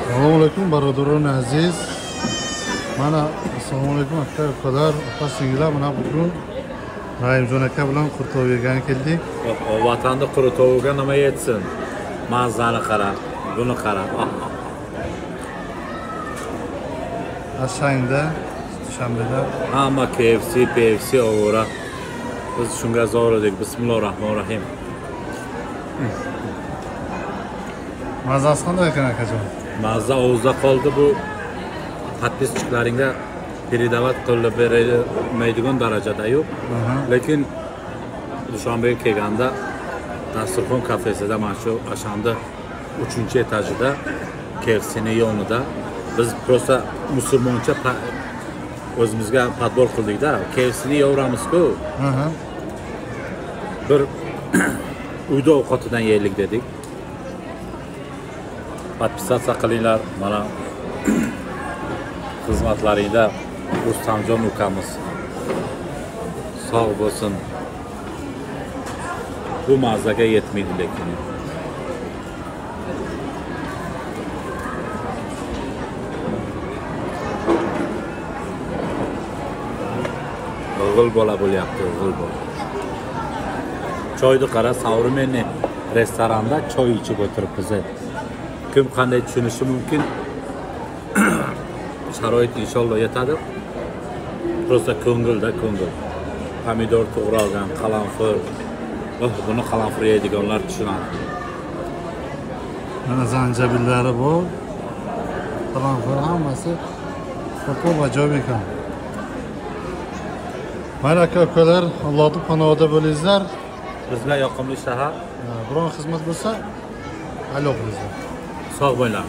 Assalomu alaykum birodarlar aziz. Mana assalomu alaykum aka ukalar, opa singillar. Mana bugun Rahimjon aka bilan qurtov yegani keldik. Vatanda qurutovga nima yetsin? Mazani qara, buni qara. Ashangda, Dushanbeda hamma KFC, PFC ovora. Biz shunga zor edik. Bismillahirrohmanirrohim. Mazasi qanday ekan akajon? Mazza og'izda qoldi. Bu podpischiklaringga передавать qilib bermaydigan darajada yo'q. Lekin Dushanbega kelganda Dasturxon kafesida, mana shu Ashanda 3-etajida KFC'ning yonida biz prosta musulmoncha o'zimizga podbor qildik-da. KFC'ni yevramiz-ku. Bir uyda ovqatidan yeylik dedik. Podpisatsiya qilinglar. Mana xizmatlaringda Rustamjon ukamiz sog' bo'lsin. Bu mazaga yetmaydi lekin. O'g'il bola bo'lyapti, o'g'il bola. Choyni qara, современный restoranda choy ichib o'tiribmiz. Kim qanday tushunishi mumkin? Sharoit inshaalloh yetadi. Prosta ko'ngilda ko'ngil. Pomidor to'g'ralgan, qalamfur. Oh, buni qalamfur yeydiganlar tushunadi. Mana zanjabillari bor. Qalamfur hammasi ko'p ajoyib ekan. Mana aka ukalar, Allohning panohida bo'linglar. Bizga yoqimli shahar. Biron xizmat bo'lsa, alo qilinglar. Sog' bo'linglar.